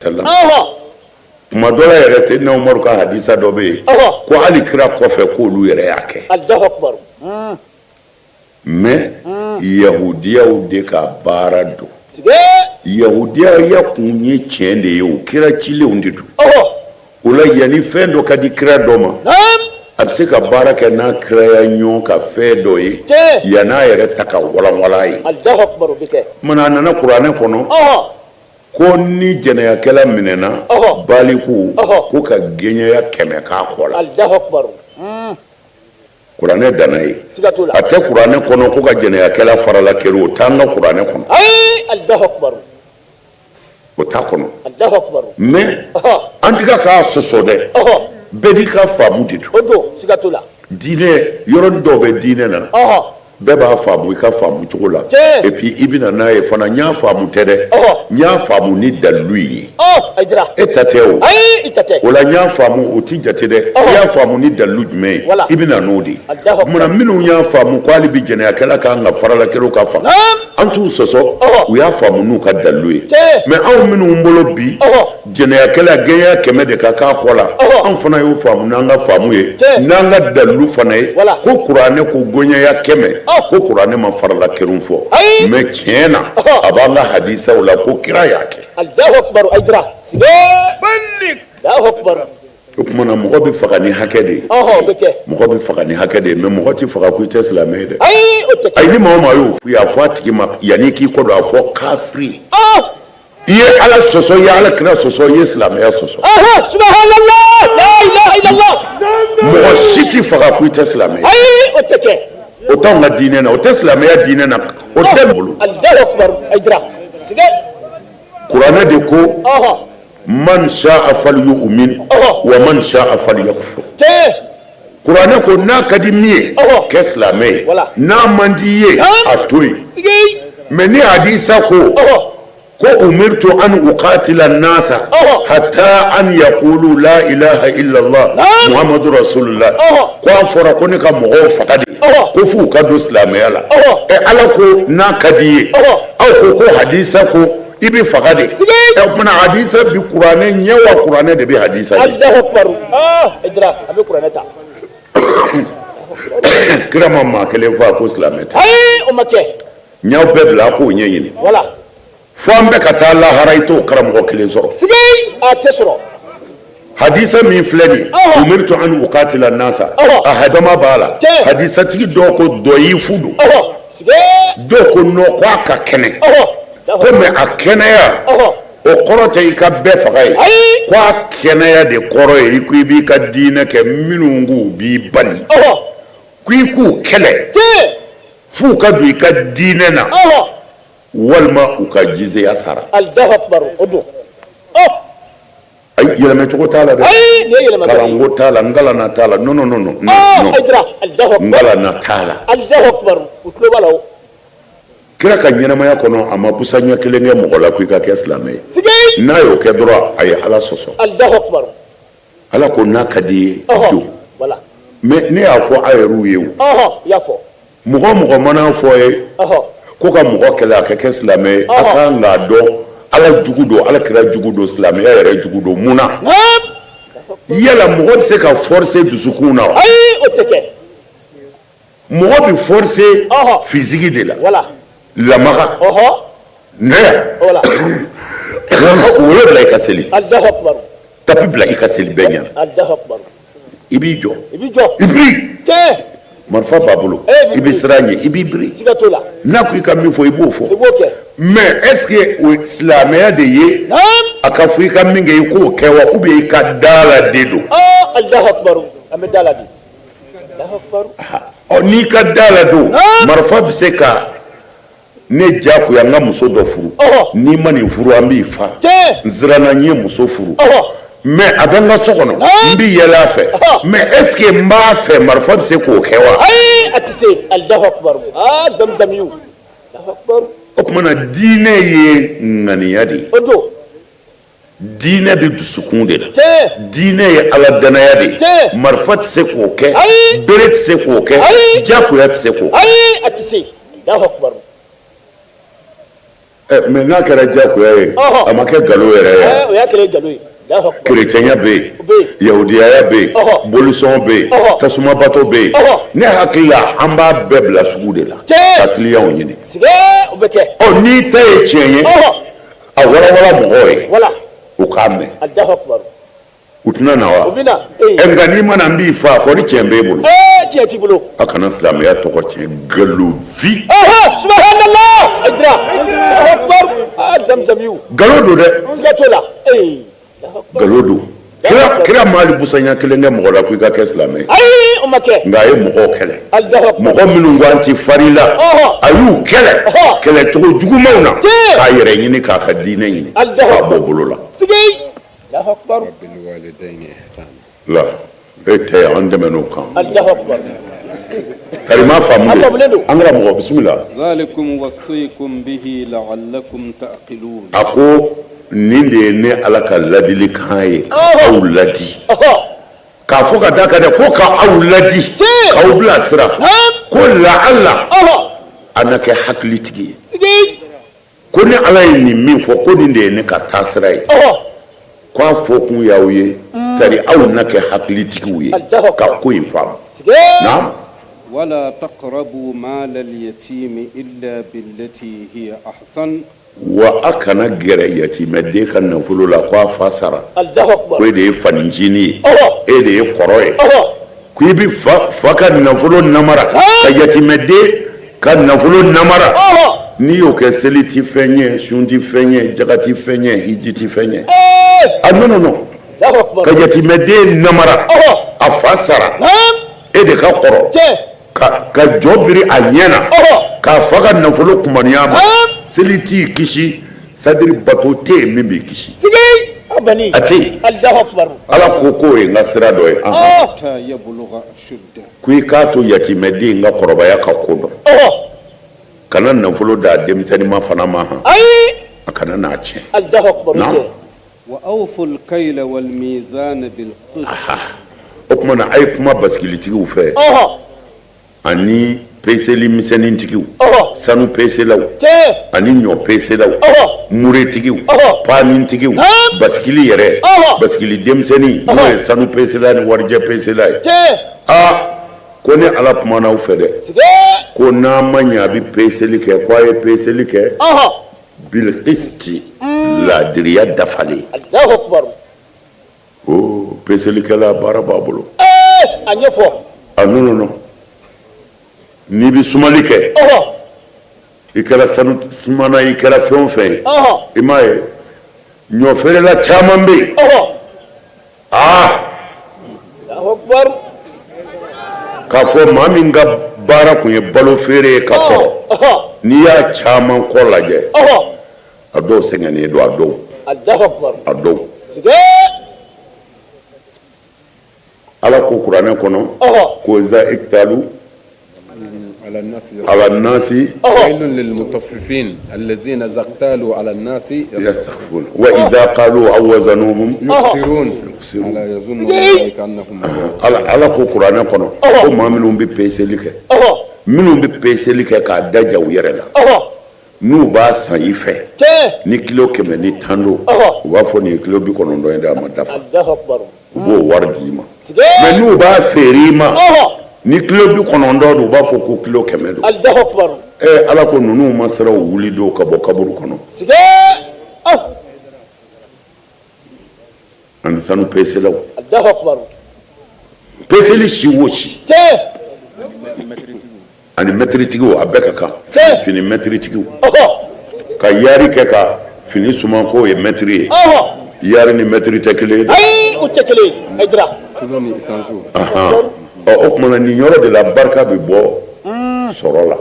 Sallam kuma dɔ la yɛrɛ, Seyidina Umaru ka hadisa dɔ bɛ yen ko hali kira kɔfɛ, k'olu yɛrɛ y'a kɛ. Mais yahudiyaw de ka baara don. Yahudiya kun ye tiɲɛ de ye, o kira cilenw de don. O la, yanni fɛn dɔ ka di kira dɔ ma, a bɛ se ka baara kɛ n'a kiraya ɲɔgɔn ka fɛn dɔ ye yann'a yɛrɛ ta ka walanwalan ye. Tuma a nana kuranɛ kɔnɔ ko ni jɛnɛyakɛla minɛna, baliku, ko ka gɛɲɛya 100 k'a kɔ la. Kuranɛ danna yen. A tɛ kuranɛ kɔnɔ ko ka jɛnɛyakɛla farala keri. O t'an ka kuranɛ kɔnɔ, o t'a kɔnɔ. Mais an tɛ k'a sɔsɔ dɛ, bɛɛ n'i ka faamu de don. Diinɛ, yɔrɔ dɔw bɛ diinɛ na, bɛɛ b'a faamu i ka faamu cogo la. Et puis i bɛna n'a ye fana, n y'a faamu tɛ dɛ, n y'a faamu ni dalilu in ye. E ta tɛ o. O la, n y'a faamu, o ti jate dɛ. I y'a faamu ni dalilu jumɛn ye, i bɛna n'o de ye. Munna minnu y'a faamu ko hali bi jɛnɛyakɛla kan ka faralakɛlaw ka faga, an t'u sɔsɔ, u y'a faamu n'u ka dalilu ye. Mais anw minnu bolo bi, jɛnɛyakɛla, gɛɲɛya 100 de ka k'a kɔ la, anw fana y'o faamu n'an ka faamu ye, n'an ka dalilu fana ye, ko kuranɛ ko gɛɲɛya 100, ko kuranɛ ma farala kerun fɔ. Mais tiɲɛ na, a b'an ka hadisaw la ko kira y'a kɛ. O tuma na, mɔgɔ bɛ faga ni hakɛ de ye, mɔgɔ bɛ faga ni hakɛ de ye. Mais mɔgɔ tɛ faga ko i tɛ silamɛ ye dɛ. Ayi, ni maa o maa y'o f'i ye, a fɔ a tigi ma yanni k'i kɔ don, a fɔ kafiri. I ye Ala sɔsɔ, i ye Ala kira sɔsɔ, i ye silamɛya sɔsɔ. Mɔgɔ si tɛ faga ko i tɛ silamɛ ye. O tɛ kɛ. O t'anw ka diinɛ na, o tɛ silamɛya diinɛ na, o tɛ bolo. Kuranɛ de ko man sha'a falyu'min wa man sha'a falyakfur. Kuranɛ ko n'a ka di min ye, kɛ silamɛ ye, n'a man di i ye, a to yen. Mais ni hadisa ko ko umirtu an uqatila nasa hatta an yaqulu la ilaha illallah muhammadu rasulullah, ko a fɔra ko ne ka mɔgɔw faga de ko f'u ka don silamɛya la. Ɛ, Ala ko n'a ka di i ye, aw ko ko hadisa ko i bɛ faga de. Ɛ, o tuma hadisa bi kuranɛ ɲɛ wa kuranɛ de bɛ hadisa ɲɛ? Allahu akbar. Ah, Haidara, a bɛ kuranɛ ta. Kira ma maa kelen fɔ a ko silamɛ tɛ. Ayi, o ma kɛ. N y'aw bɛɛ bila a k'o ɲɛɲini. Fo an bɛ ka taa lahara, i t'o karamɔgɔ kelen sɔrɔ. Sigi, a tɛ sɔrɔ. Hadisa min filɛ nin ye, umirtu an uqatila nasa, a hadama b'a la. Hadisatigi dɔw ko dɔyifu don, dɔw ko non, ko a ka kɛnɛ ko, mais a kɛnɛya, o kɔrɔ tɛ i ka bɛɛ faga ye. Ko a kɛnɛya de kɔrɔ ye i ko i b'i ka diinɛ kɛ, minnu k'u b'i bali ko i k'u kɛlɛ f'u ka don i ka diinɛ na walima u ka jizeya sara. Allahu akbar, o don. Ayi, yɛlɛmɛcogo t'a la dɛ. Ayi, nin ye yɛlɛma. Kalanko t'a la, n kalanna t'a la. Non, non, non, non, non. Haidara, Allahu n akbar. Kalanna t'a la. Allahu akbar, u tulo b'a la o. Kira ka ɲɛnamaya kɔnɔ, a ma busa ɲɛ kelen kɛ mɔgɔ la ko i ka kɛ silamɛ ye. Sigi. N'a y'o kɛ dɔrɔn, a ye Ala sɔsɔ. Allahu akbar. Ala ko n'a ka di i ye, don. Mais ne y'a fɔ a yɛrɛw ye o. I y'a fɔ. Mɔgɔ o mɔgɔ mana fɔ ye ko ka mɔgɔ kɛlɛ a ka kɛ silamɛ ye, a kan k'a dɔn Ala jugu don, Ala kira jugu don, silamɛya yɛrɛ jugu don. Mun na? Yala mɔgɔ bɛ se ka forcer dusukun na wa? Ayi, o tɛ kɛ. Mɔgɔ bɛ forcer physique de la. Lamaga na yan, wolo bila i ka seli, Allahu akbar. Tapis bila i ka seli bɛɛ ɲɛna. Allahu akbar. I b'i jɔ. I b'i jɔ. I biri. Marifa b'a bolo, i bɛ siran ɲɛ, i b'i biri. Siga t'o la. N'a ko i ka min fɔ, i b'o fɔ. I b'o kɛ. Mais est ce que o silamɛya de ye a ka fɔ i ka min kɛ, i k'o kɛ wa, ou bien i ka da la de don? Allahu akbar, an bɛ da la bi. Allahu akbar. Ɔ, n'i ka da la don, marifa bɛ se ka ne diyagoya n ka muso dɔ furu. N'i ma nin furu, an b'i fa. N siranna, n ye muso furu, mais a bɛ n ka so kɔnɔ, n bɛ yɛlɛ a fɛ. Mais est ce que n b'a fɛ? Marifa bɛ se k'o kɛ wa? Ayi, a tɛ se. Allahu akbar. Aa, zamzamiyu. Allahu akbar. O tuma na, diinɛ ye ŋaniya de ye. O don. Diinɛ bɛ dusukun de la. Diinɛ ye Ala danaya de ye. Marifa tɛ se k'o kɛ, bere tɛ se k'o kɛ, jagoya tɛ se k'o kɛ. Ayi, a tɛ se. Allahu akbar. Mais n'a kɛra diyagoya ye, a ma kɛ nkalon yɛrɛ ye. O y'a kɛlen nkalon ye. Kerecɛnya bɛ yen, yahudiyaya bɛ yen, bolisɔn bɛ yen, tasumabato bɛ yen. Ne hakili la, an b'a bɛɛ bila sugu de la ka kiliyanw ɲini. Ɔ, n'i ta ye tiɲɛ ye, a walawala mɔgɔw ye, u k'a mɛn, u tɛna na wa? Ɛ, nka n'i ma na, n b'i fa. Kɔri tiɲɛ b'e bolo? Tiɲɛ t'i bolo. A kana silamɛya tɔgɔ tiɲɛ, nkalonfin. Subhanallah, Aidara, akbar, zamzamiw. Nkalon don dɛ. Siga t'o la. Nkalon don. Kira m'ali busanya kelen kɛ mɔgɔ la ko i ka kɛ silamɛ ye. Ayi, o ma kɛ. Nka a ye mɔgɔw kɛlɛ, mɔgɔ minnu ko an ti fari la, a y'u kɛlɛ kɛlɛcogo jugumanw na k'a yɛrɛ ɲini, k'a ka diinɛ ɲini k'a bɔ bolo la. La e tɛ an dɛmɛ n'o kan. Tari ma faamu de, an karamɔgɔ, bisimila. Zalikum wasaykum bihi la'allakum ta'qilun. A ko nin de ye ne Ala ka ladilikan ye k'aw ladi, k'a fɔ ka da kan dɛ, ko ka aw ladi, k'aw bilasira, ko la'alla a na kɛ hakilitigi ye. Ko ne Ala ye nin min fɔ, ko nin de ye ne ka taasira ye, ko a fɔ kun y'aw ye, tari aw na kɛ hakilitigiw ye ka ko in faamu. Naam. Wala taqrabu mal al-yatimi illa billati hiya ahsan. Wa a kana gɛrɛ yatimɛden ka nafolo la ko a fa sara, ko e de ye fanincinin ye, e de ye kɔrɔ ye, ko i bɛ fa ka nafolo namara, ka yatimɛden ka nafolo namara. N'i y'o kɛ, seli ti fɛn ye, sun ti fɛn ye, jaga ti fɛn ye, hiji ti fɛn ye. A non, non, non, ka yatimɛden namara, a fa sara, e de ka kɔrɔ, ka jɔ biri a ɲɛ na k'a fa ka nafolo kumaniya ma, seli t'i kisi, c'est-à-dire bato tɛ yen min b'i kisi, a tɛ yen. Ala ko k'o ye n ka sira dɔ ye, ko i k'a to yatimɛden ka kɔrɔbaya ka ko dɔn, kana nafolo d'a denmisɛnninma fana ma, han, a kana n'a tiɲɛ. O tuma na, a ye kuma basikilitigiw fɛ ani peseli misɛnnintigiw, sanu peselaw ani ɲɔ peselaw, muretigiw, panintigiw, basikili yɛrɛ, basikili denmisɛnnin, n'o ye sanu pesela ni warijɛ pesela ye. Aa, ko ne Ala kumana aw fɛ dɛ, ko n'a ma ɲɛ a bɛ peseli kɛ, ko a ye peseli kɛ bilqisti, laadiriya dafalen. O peselikɛla, baara b'a bolo. A ɲɛfɔ. A non, non, non, n'i bɛ sumali kɛ, i kɛra sanu sumana, i kɛra fɛn o fɛn ye, i m'a ye, ɲɔfeerela caman bɛ yen, aa, k'a fɔ maa min ka baara tun ye balo feere ye ka kɔrɔ, n'i y'a caman kɔ lajɛ, a dɔw sɛgɛnnen don, a dɔw, a dɔw. Ala ko kuranɛ kɔnɔ ko iza iktalu ala nasi wailun lil mutaffifin allazina iza iktalu ala nasi yastakhfun wa iza qalu aw wazanuhum yukhsirun ala yazunnu ulaika annahum. Ala ko kuranɛ kɔnɔ ko maa minnu bɛ peseli kɛ, minnu bɛ peseli kɛ k'a da ja u yɛrɛ la, n'u b'a san i fɛ ni kilo 110 don, u b'a fɔ nin ye kilo 90 ye dɛ, a ma dafa, u b'o wari di i ma. Mais n'u b'a feere i ma ni kilo 90 don, u b'a fɔ ko kilo 100 don. Ɛ, Ala ko ninnu ma siran u wuli don ka bɔ kaburu kɔnɔ. Ani sanu peselaw, peseli si o si, ani mɛtiritigiw, a bɛɛ ka kan, fini mɛtiritigiw, ka yari kɛ ka fini suman k'o ye mɛtiri ye. Yari ni mɛtiri tɛ kelen ye dɛ. Ayi, o tɛ kelen ye, Hayidara. Ɔ, o tuma na, nin yɔrɔ de la barika bɛ bɔ sɔrɔ la.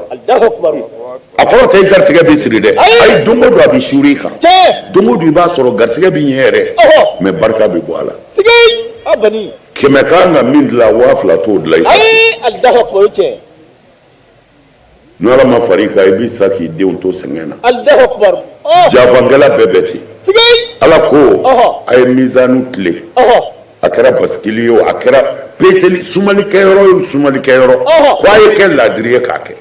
A kɔrɔ tɛ i garisɛgɛ bɛ siri dɛ, ayi. Don o don a bɛ suuru i kan, don o don i b'a sɔrɔ garisɛgɛ bɛ ɲɛ yɛrɛ, mais barika bɛ bɔ a la. 100 kan ka min dilan, 2000 t'o dilan i kan. Ayi, Ni Ala ma far'i kan, i bɛ sa k'i denw to sɛgɛn na. Jafankɛla bɛɛ bɛ ten. Ala ko a ye mizani tilen, a kɛra basikili ye o, a kɛra peseli sumalikɛyɔrɔ ye o, sumalikɛyɔrɔ, ko a ye kɛ laadiri ye k'a kɛ.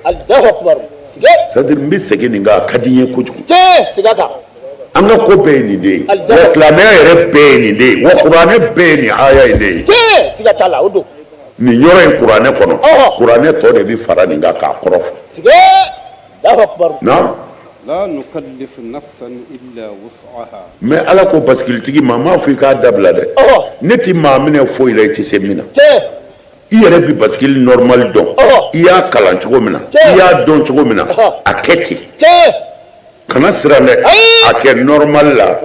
C'est à dire n bɛ segin nin kan, a ka di n ye kojugu. Tiɲɛ, segin a kan. An ka ko bɛɛ ye nin de ye. Wa silamɛya yɛrɛ bɛɛ ye nin de ye, wa kuranɛ bɛɛ ye nin aya in de ye. Tiɲɛ, siga t'a la, o don. Nin yɔrɔ in kuranɛ kɔnɔ, kuranɛ tɔ de bɛ fara nin kan k'a kɔrɔ fɔ. Sige, Allahu akbar. Naam. La nukallifu nafsan illa wus'aha. Mais Ala ko basikilitigi ma, n m'a fɔ i k'a dabila dɛ. Ne tɛ maa minɛ foyi la i tɛ se min na. I yɛrɛ bɛ basikili normal dɔn, i y'a kalan cogo min na, i y'a dɔn cogo min na, a kɛ ten. Kana siran dɛ, a kɛ normal la.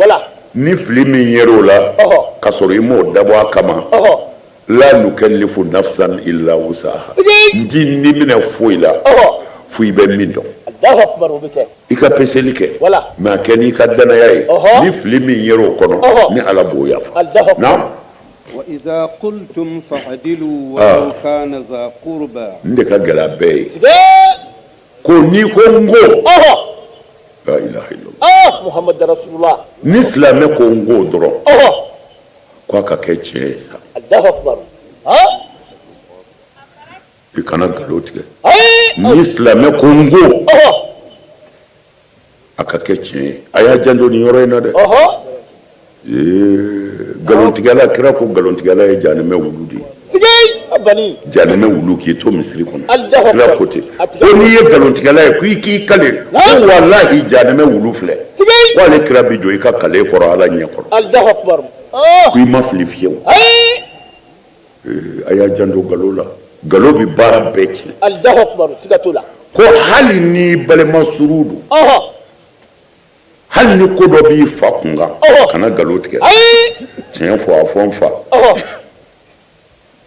Ni fili min yer'o la ka sɔrɔ i m'o dabɔ a kama, la nukallifu nafsan illa wusaha, n t'i ni minɛ foyi la fo i bɛ min dɔn. I ka peseli kɛ, mais a kɛ n'i ka danaya ye. Ni fili min yer'o kɔnɔ, ni Ala b'o yafa. Naam. Wa idha qultum fa'dilu walau kana za qurba. Nin de ka gɛlɛn a bɛɛ ye. Ko n'i ko n ko, la ilaha illallah Muhammad rasulullah. Ni silamɛ ko n ko dɔrɔn, k'a ka kɛ tiɲɛ ye sa. Allahu akbar. I kana nkalon tigɛ. Ni silamɛ ko n ko, a ka kɛ tiɲɛ ye. A y'a janto nin yɔrɔ in na dɛ. Nkalontigɛla, kira ko nkalontigɛla ye janɛmɛ wulu de ye. Janɛmɛ wulu k'i to misiri kɔnɔ. Kira ko ten ko n'i ye nkalontigɛla ye, ko i k'i kale ko walahi janɛmɛ wulu filɛ, ko ale kira bɛ jɔ i ka kale kɔrɔ Ala ɲɛ kɔrɔ, ko i ma fili fiyewu. A y'a janto nkalon la, nkalon bɛ baara bɛɛ tiɲɛ. Ko hali ni balima surun don, hali ni ko dɔ b'i fa kun kan, kana nkalon tigɛ. Tiɲɛ fɔ, a fɔ n fa,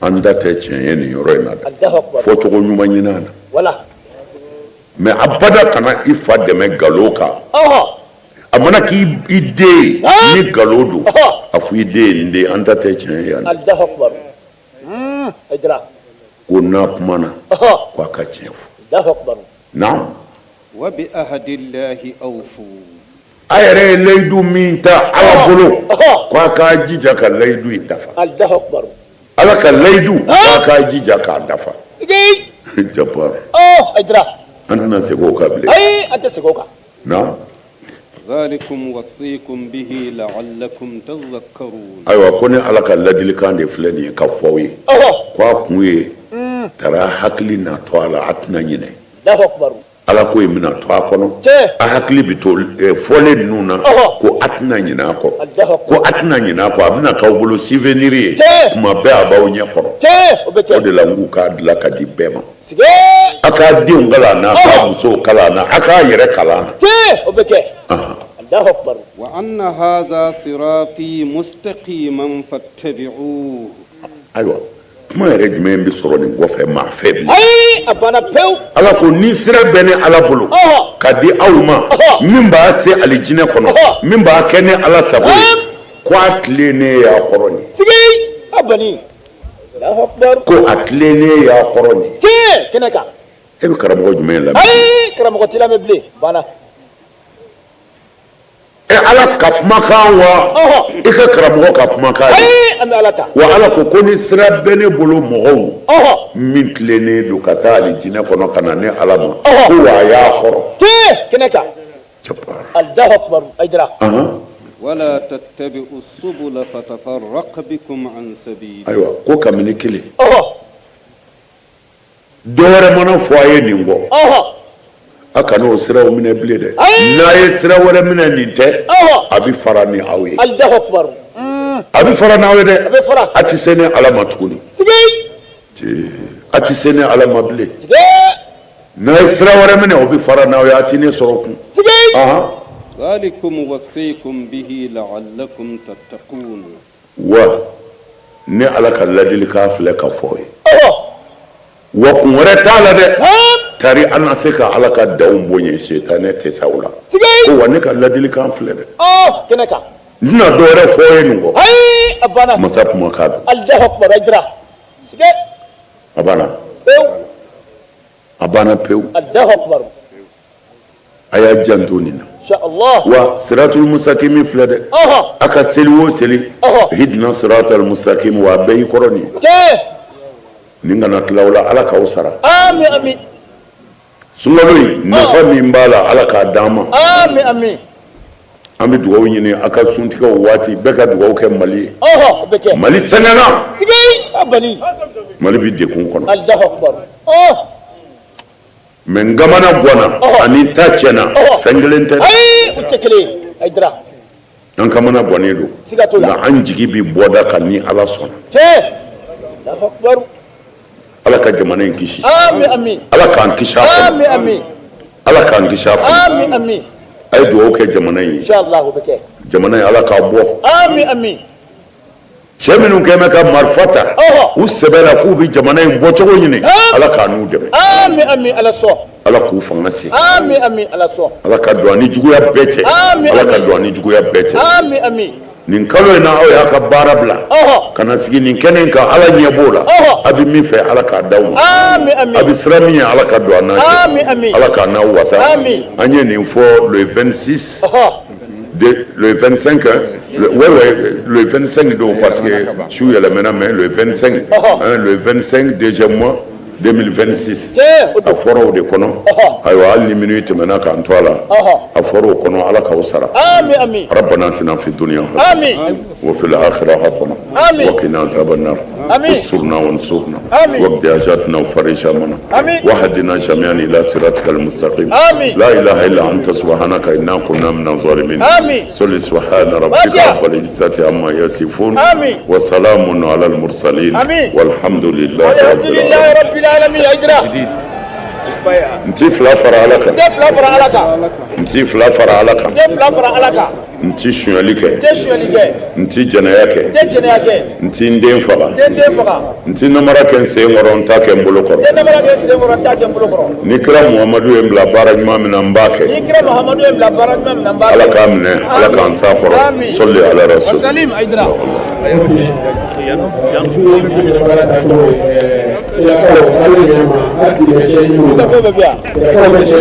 an da tɛ tiɲɛ ye nin yɔrɔ in na dɛ, fɔcogo ɲuman ɲini a na. Mais abada kana i fa dɛmɛ nkalon kan. A mana k'i den ye, ni nkalon don, a fɔ i den ye, n den, an ta tɛ tiɲɛ ye yan. Ko n'a kumana, ko a ka tiɲɛ fɔ. Naam. Wa bi ahdillahi awfu. A yɛrɛ ye layidu min ta Ala bolo, ko a k'a jija ka layidu in dafa. Ala ka layidu, k'a k'a jija k'a dafa. Jabbar. An tɛna segin o kan bilen. Ayi, an tɛ segin o kan. Naam. Zalikum wasikum bihi la'allakum tadhakkarun. Ayiwa, ko ne Ala ka ladilikan de filɛ nin ye ka fɔ aw ye. Ko a kun ye tara hakili na to a la, a tɛna ɲinɛ. Ala ko in bɛna to a kɔnɔ, a hakili bɛ to fɔlen ninnu na, ko a tɛna ɲinɛ a kɔ, ko a tɛna ɲinɛ a kɔ, a bɛna k'aw bolo souvenir ye tuma bɛɛ, a b'aw ɲɛ kɔrɔ. O de la n k'u k'a dilan ka di bɛɛ ma. A k'a denw kalan na, a k'a musow kalan na, a k'a yɛrɛ kalan na. O bɛ kɛ. Wa anna hadha sirati mustaqiman fattabi'uhu. Ayiwa, kuma yɛrɛ jumɛn bɛ sɔrɔ nin kɔfɛ maa fɛ bilen? Ayi, a banna pewu. Ala ko ni sira bɛ ne Ala bolo ka di aw ma, min b'a se alijinɛ kɔnɔ, min b'a kɛ ne Ala sago ye, ko a tilennen y'a kɔrɔ nin. Sigi, a bani. Ko a tilennen y'a kɔrɔ nin. Tiɲɛ, kɛnɛ kan. E bɛ karamɔgɔ jumɛn lamɛn? Ayi, karamɔgɔ t'i lamɛn bilen, banna. E Ala ka kumakan wa, i ka karamɔgɔ ka kumakan ye? An bɛ Ala ta. Wa Ala ko ko ni sira bɛ ne bolo mɔgɔw, min tilennen don ka taa alijinɛ kɔnɔ ka na ne Ala ma, ko wa a y'a kɔrɔ. Tiɲɛ, kɛnɛ kan. Allahu akbar, Hayidara. Wala tattabi'u subula fatafarraqa bikum an sabili. Ayiwa, ko kabini kelen. Dɔ wɛrɛ mana fɔ a ye nin kɔ, a kana o siraw minɛ bilen dɛ. N'a ye sira wɛrɛ minɛ nin tɛ, a bɛ fara ni aw ye. A bɛ fara n'aw ye dɛ. A tɛ se ne Ala ma tuguni. A tɛ se ne Ala ma bilen. N'a ye sira wɛrɛ minɛ, o bɛ fara n'aw ye, a tɛ ne sɔrɔ kun. Zalikum wasikum bihi la'allakum tattaqun. Wa ne Ala ka ladilikan filɛ ka fɔ ye. Wa kun wɛrɛ t'a la dɛ, tari an na se ka Ala ka danw bonya, sitanɛ tɛ se aw la. Ko wa ne ka ladilikan filɛ dɛ. Kɛnɛ kan. N tɛna dɔ wɛrɛ fɔ ye nin kɔ. Ayi, a banna. Masa kumakan don. Allahu akbar, Hayidara. A banna. Pewu. A banna pewu. Allahu akbar. A y'a janto nin na. Wa siratul mustakimi filɛ dɛ. A ka seli o seli, ihdina siratal mustakim, wa a bɛɛ y'i kɔrɔ nin. Nin kana tila aw la, Ala k'aw sara. Amin amin. Sunkalo in, nafa min b'a la, Ala k'a d'an ma. Ami, ami. An bɛ dugawu ɲini a ka suntigɛw waati bɛɛ ka dugawu kɛ Mali ye. Ɔhɔ, o bɛ kɛ. Mali sɛgɛnna. Sigi a bali. Mali bɛ degun kɔnɔ. Alahu akubar, ɔ. Mais n kamana ganna ani ta tiɲɛna, fɛn kelen tɛ. Ayi, u tɛ kelen ye, Hayidara. An kamana gannen don. Siga t'o la. Nka an jigi bɛ bɔda kan ni Ala sɔnna. Tiɲɛ, Alahu akubar. Ala ka jamana in kisi. Ami, ami. Ala k'an kisi a kɔnɔ. Ami, ami. Ala k'an kisi a kɔnɔ. Ami, ami. A ye dugawu kɛ jamana in ye. Inshallah, o bɛ kɛ. Jamana in, Ala k'a bɔ. Ami, ami. Cɛ minnu kɛn bɛ ka marifa ta u sɛbɛ la k'u bɛ jamana in bɔcogo ɲini, Ala k'a n'u dɛmɛ. Ami, ami, Ala sɔn. Ala k'u fanga se. Ami, ami, Ala sɔn. Ala ka don ani juguya bɛɛ cɛ. Ami. Ala ka don ani juguya bɛɛ cɛ. Ami, ami. Nin kalo in na, aw y'a ka baara bila ka na sigi nin kɛnɛ in kan, Ala ɲɛ b'o la. A bɛ min fɛ, Ala k'a d'aw ma. Ami, ami. A bɛ siran min ye, Ala ka don a n'a cɛ. Ami, ami. Ala k'a n'aw wasa. Ami. An ye nin fɔ le 26 de, le 25, hein, le, ouais, le 25 don, parce que su yɛlɛmɛna, mais le 25, hein, le 25 deuxième mois 2026. Tiɲɛ, o A don. fɔra o de kɔnɔ. Ayiwa, hali ni minnu tɛmɛna k'an to a la, a fɔra o kɔnɔ, Ala k'aw sara. Ami, ami. ربنا اتنا في الدنيا حسنه Ami. وفي الاخره حسنه آمين. وقنا عذاب النار. آمين. استرنا وانصرنا. آمين. واقض حاجاتنا وفرج همنا. آمين. واهدنا جميعا الى صراطك المستقيم. آمين. لا اله الا انت، سبحانك انا كنا من الظالمين. آمين. صل سبحان ربك فاتحة. رب العزه عما يصفون. آمين. وسلام على المرسلين. آمين. والحمد لله رب الحمد لله العالمين. رب العالمين، Hayidara. N ti fila fara Ala kan. N tɛ fila fara Ala kan. N ti fila fara Ala kan. N tɛ fila fara Ala kan. N ti sonyali kɛ. N tɛ sonyali kɛ. N ti jɛnɛya kɛ. N tɛ jɛnɛya kɛ. N ti n den faga. N tɛ n den faga. N ti namara kɛ n sen kɔrɔ, n t'a kɛ n bolo N kɔrɔ. tɛ namara kɛ n sen kɔrɔ, n t'a kɛ n bolo kɔrɔ. Ni kira Muhamadu ye n bila baara ɲuman min na, n b'a kɛ. Ni kira Muhamadu ye n bila baara ɲuman min na, n b'a kɛ. Ala k'a minɛ, Ala k'an s'a kɔrɔ. Amin. Sɔli ala rasul. Salim, Hayidara. Cɛlakaw, hali ɲɛ ma, hali tile bɛ cɛ ɲuman na. Gafe bɛ bi yan. Cɛlakaw bɛ cɛ.